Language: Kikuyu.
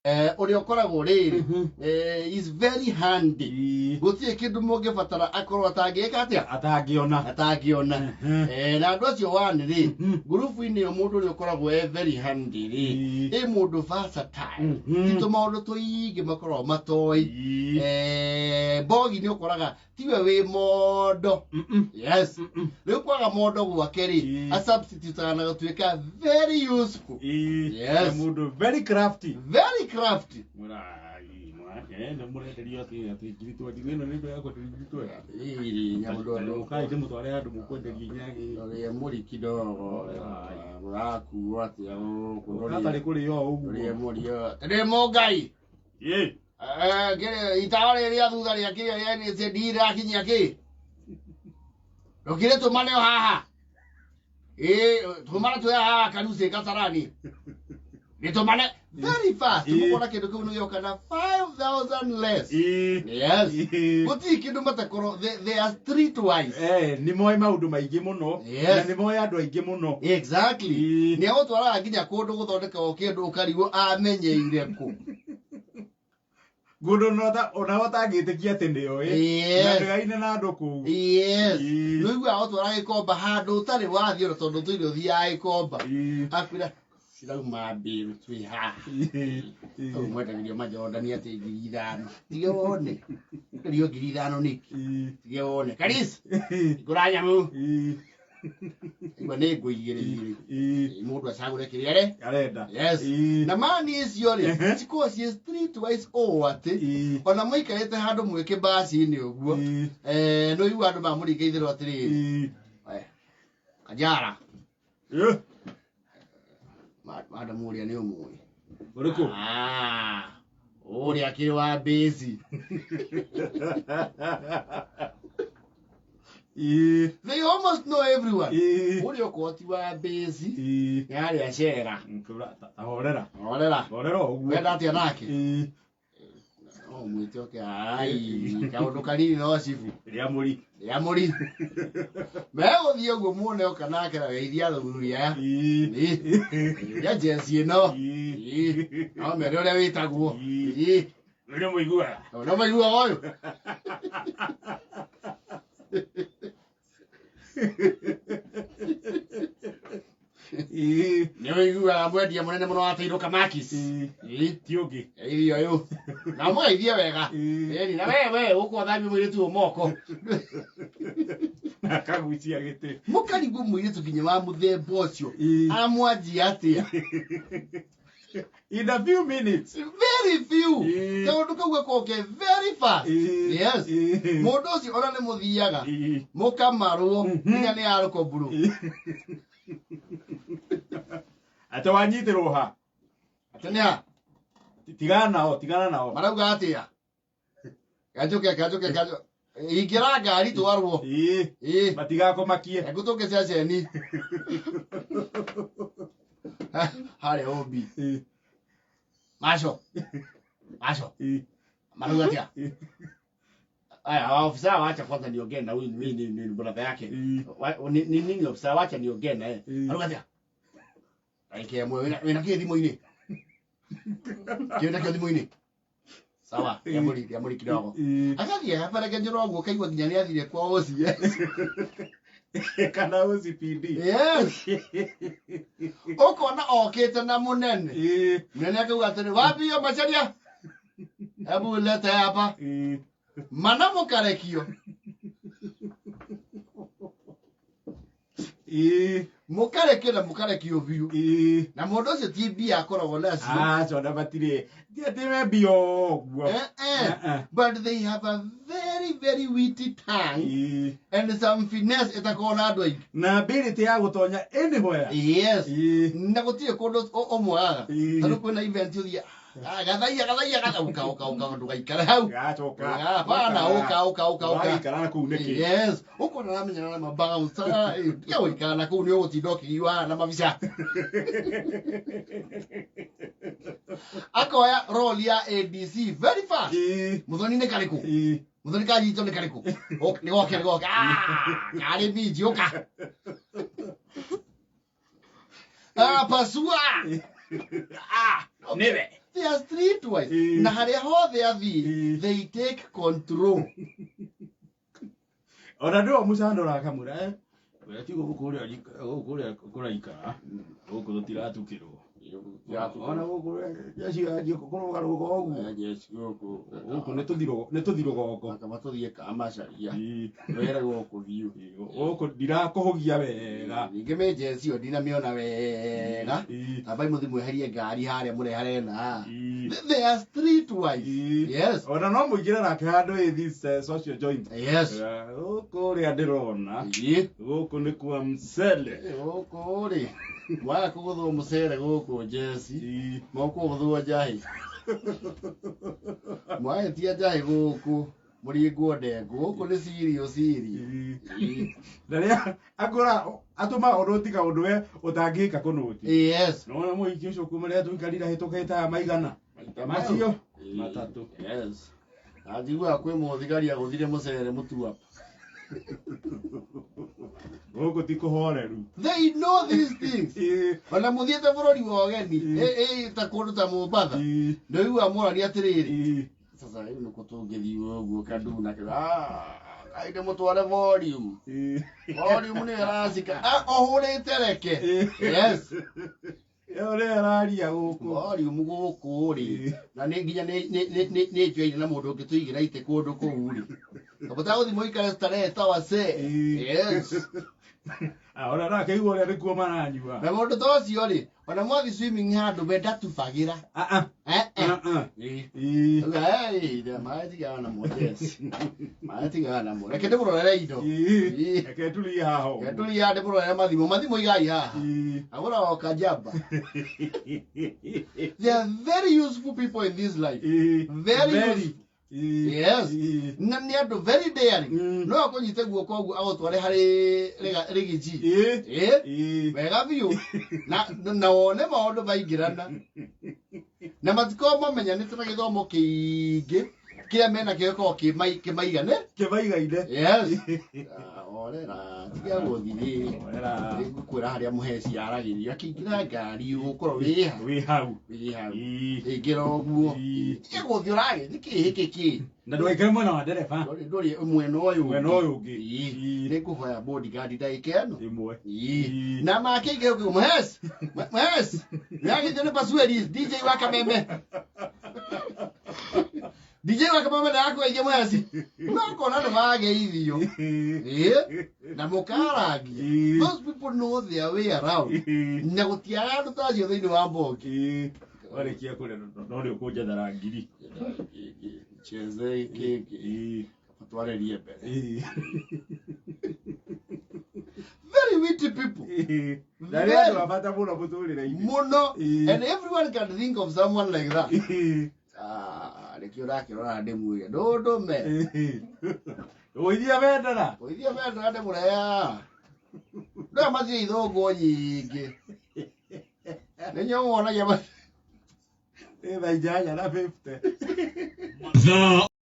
Ũrĩa ũkoragwo rĩrĩ is very handy. Gũtirĩ kĩndũ mũngĩbatara akorwo atangĩka atĩa? Atangĩona. Atangĩona. Na andũ acio one rĩ, ngurubu-inĩ ĩyo mũndũ ũrĩa ũkoragwo e very handy rĩ, ĩ mũndũ versatile. Ti tũmaũndũ tũingĩ makoragwo matoĩ. Mbogi nĩ ũkoraga tiwe wĩ mondo. Yes. Rĩu kwaga mondo gwake rĩ, asubstitutaga na gũtuĩka very useful. Yes. Nĩ mũndũ very crafty. Very crafty. Nĩ mũrenderio atĩ ngiri 20 ĩno nĩ ya kwenderio ngiri 20. Ĩĩ, nyamũ ndũ- Mũkai ndĩmũtware handũ mũkwenderio inyanya. Ndũrĩe mũri kidogo. Mũrakuo atĩa gũkũ? Hatarĩ kũrĩo ũguo. Ndũrĩe mũri. Ndĩ mũngai. Ĩ. Itawa rĩrĩ rĩa thutha rĩa kĩrĩa rĩa NCD rĩrakinyia kĩ? Ndũkire tũmane o haha. Ĩ, tũmane twĩ haha Karucĩ Kasarani. Nĩ tũmane very fast. Mũkona kĩndũ kĩu nĩgĩoka na 5000 less. Yes. Gũtirĩ kĩndũ matakorwo they are streetwise. Nĩ moĩ maũndũ maingĩ mũno. Yes. Na nĩ moĩ andũ aingĩ mũno. Exactly. Nĩ agũtwaraga nginya kũndũ gũthondeka o kĩndũ ũkarigwo amenyeire kũ. Ngũndũ ona ũtangĩtĩkia atĩ nĩ oĩ. Na ndũyaine na andũ kũu. Yes. Nĩũiguaga gũtwara gĩkomba handũ ũtarĩ wathiĩ ona tondũ ũtũire ũthiaga gĩkomba. Akwĩra cirauma mbĩru twĩ haha. Hau mwendagĩrio majordani atĩ 5,000. Tige wone. Enderio 5,000 nĩkĩ? Tige wone. Karis. Ngũra nyamũ. Igua nĩ ngũ igĩrĩ igĩrĩ. Mũndũ acagũre kĩrĩa are Arenda. Yes. Na mani icio rĩ, cikoragwo ciĩ streetwise ũũ atĩ ona mũikarĩte handũ mwĩ kĩmbaci-inĩ ũguo, nĩ ũiguaga andũ mamũringa itherũ atĩrĩrĩ, Kajara. Madam ũrĩa nĩ ũmũĩ. Ũrĩkũ? Ah, ũrĩa akĩrĩ wa mbĩci. They almost know everyone. Ũrĩa ũkorwo ti wa mbĩci, nĩ arĩa cera. Horera. Horera. Horera ũguo. Wenda atĩa nake? No mwĩte oke, ai, kaũndũ kanini no cibu. Rĩa mũri. Rĩa mũri. Megũthiĩ ũguo muone oka nake na geithia athuri aya. Ĩĩ. Jesi ĩno. Ĩĩ. No mere ũrĩa wĩtagwo. Ĩĩ. Ũrĩa mũiguaga. Ũrĩa mũiguaga ũyũ. Nĩ ũiguaga mwendia mũnene mũno wa Tairũ Kamakis. Ĩĩ. Ti ũngĩ. Geithia ũyũ. Na mũgeithie wega. Ĩni na we we ũkwa thambia mũirĩtu ũyũ moko. Na akagucia gĩtĩ. Mũkarigwo mũirĩtu nginya wa mũthemba ũcio. Amwanjia atĩa? In a few minutes. Very few. Kaũndũ kau gakoragwo ke very fast. Yes. Mũndũ ũcio ona nĩ mũthiaga. Mũkamarwo nginya nĩ arũko mburu. Atĩ wanyitĩrwo ha? Atĩ nĩ ha? Tigana nao, tigana nao. Marauga atĩa? Kanjũke, kanjũke, kanjũke. Ingĩra ngari twarwo. Ĩĩ. Matigakũmakie. Hebu tũke ceceni. Harĩa ũmbi. Maco. Maco. Marauga atĩa? Aya, ofisa wacha kwanza niongee na huyu ni brother yake. Ni nini ofisa wacha niongee na yeye. Marauga atĩa? Dakika ĩmwe wĩna kĩ thimũ-inĩ? Kĩ wĩna kĩo thimũ-inĩ? Sawa, rĩa mũri kidogo. Agathiĩ abaregenyũra ũguo ũkaigua nginya nĩ athire kwa OCS. Kana OCPD. Yes. Ũkona okĩte na mũnene. Mũnene akauga atĩrĩ, wapi hiyo Macharia? Hebu leta hapa. Mana mũkarekio. Mũkarekio na mũkarekio biũ. Na mũndũ ũcio ti mbia akoragwo nacio. Aca ona matirĩ. Ti atĩ me mbia ũguo. But they have a very very witty tongue and some finesse ĩtakoragwo na andũ aingĩ. Na ability ya gũtonya anywhere. Yes. Na gũtirĩ kũndũ ũmwagaga. Tondũ kwĩna event ũthiĩ, gathaia, gathaia, gathaia, ũka, ũka, ũka, ndũgaikare hau. Gacoka. Hapana, ũka, ũka, ũka, ũka. Ũraikara na kũu nĩkĩ? Yes. Ũkona aramenyana na mabouncer, tiga gũikara na kũu nĩ ũgũtinda ũkĩgiwa haha na mabica. Akoya role ya ADC very fast. Mũthoni nĩ karĩkũ? Mũthoni kanyitwo nĩ karĩkũ? Nĩ goke, nĩ goke. Karĩ minji, ũka. Pasua. Nĩwe. They are streetwise. Na harĩa hothe athiĩ, they take control. Ona ndå mũcandora akamwĩra, "Eh, we tigo gũkũ ũrĩa gũkũ ũrĩa kũraikara gũkũ tũtiratukĩrwo ona gũkũ jeshi yanjie kũrũgarũga ũguo. Jeshi gũkũ. Gũkũ nĩ tũthi rũgongo." Kaba tũthiĩ kamacaria were gũkũ biũ. Gũkũ ndirakũhũgia wega. Ningĩ mĩnjeci ĩyo ndinamĩona wega. Ambai mũthiĩ mweherie ngari harĩa mũrehare na. They are streetwise. Yes. Ona no mũingĩre nake handũ ĩ this social joint. Gũkũ ũrĩa ndĩrona gũkũ nĩ kwa mcele. Gũkũ rĩ, mwaga kũgũthwo mũcere gũkũ njeci, mũkũgũthwo njahĩ. Mwagĩtia njahĩ gũkũ mũringwo ndengũ. Gũkũ nĩ cirio cirio. Na rĩa akũra atũma ũndũ tiga ũndũ we ũtangĩka kũnũti. Nona mũhiki ũcio kuma rĩrĩa tũikarire hĩtũkĩte aya maigana macio matatũ. Yes. Na njiguaga kwĩ mũthigari agũthire mũcere mũtuapa. Gũkũ ti kũhoreru. They know these things. Ona mũthiĩte bũrũri wa ũgeni, ta kũndũ ta Mombatha, ndũiguaga mũrani atĩrĩrĩ, sasa rĩu nĩkũ tũngĩthiĩ ũguo Kaduna kĩu, ah, kaĩ ndĩmũtware volume. Volume nĩyo ĩracika. Ah, ũhũrĩte reke. Yes. Ĩyo nĩyo ĩraria gũkũ. Volume gũkũ rĩ, na nĩ nginya nĩ njoine na mũndũ ũngĩtũigĩra itĩ kũndũ kũu rĩ. Kamũta gũthiĩ mũikare starehe ta wazee. Yes. Ah, ona ndakĩigua ũrĩa nĩkuo maranyua. Na mũndũ ta ũcio rĩ, ona mwathi swimming handũ we ndatubagĩra. Ah, ah. Eh, eh. Ah, ah. Auga, "Hey, maĩ tigana namo Jess. Maĩ tigana namo. Reke ndĩmũrorere indo." Reke turie haha ũguo. Reke turie haha ndĩmũrorere mathimũ. Mathimũ igai haha. Agũra o kajamba. They are very useful people in this life. Very useful. Yes. Na nĩ andũ very daring. No akũnyite guoko ũguo agũtware harĩ rĩgiji. Wega biũ. Na wone maũndũ maingĩrana. Na matikoragwo mamenyanĩte na gĩthomo kĩingĩ kĩrĩa mena kĩo gĩkoragwo kĩmaigane. Kĩmaigaine. Yes. Ah, orera tiga gũthiĩ. Orera. Ngũkwĩra harĩa mũheci aragĩrio akĩingĩra ngari ũgũkorwo wĩha. Wĩ hau. Wĩ hau. Ĩngĩra ũguo. Tiga gũthiĩ ũragĩthiĩ kĩ hĩkĩ kĩ. Na ndũgaikare mwena wa ndereba. Ndũrĩ mwena ũyũ. Mwena ũyũ ũngĩ. Nĩ ngũhoya bodyguard ndagĩka ĩno. Ĩmwe. Na makĩingĩra ũkiuga mũheci. Mũheci. Nĩagĩthio nĩ Pasueli DJ wa Kameme. DJ wa Kameme ndakũgeithia mũheci. No kona nĩ mageithio. Na mũkarangia. Those people know their way around. Na gũtiaga andũ ta acio thĩinĩ wa mbongi. Warĩkia kũrĩa no nĩ ũkũnjethera ngiri. Cheze kĩngĩ. Twarĩrie mbere. Very witty people. Na nĩ andũ a bata mũno mũtũrĩre-inĩ. Mũno. And everyone can think of someone like that. Ah, nĩkĩo ũrakĩrora ndĩmwĩre ndũndũme. Ũithia bendera. Ũithia bendera ndĩmũreha. Ndũya matirĩ ithũngũ nyingĩ. Nĩ nyomonagia Ĩ thaa 8:50. The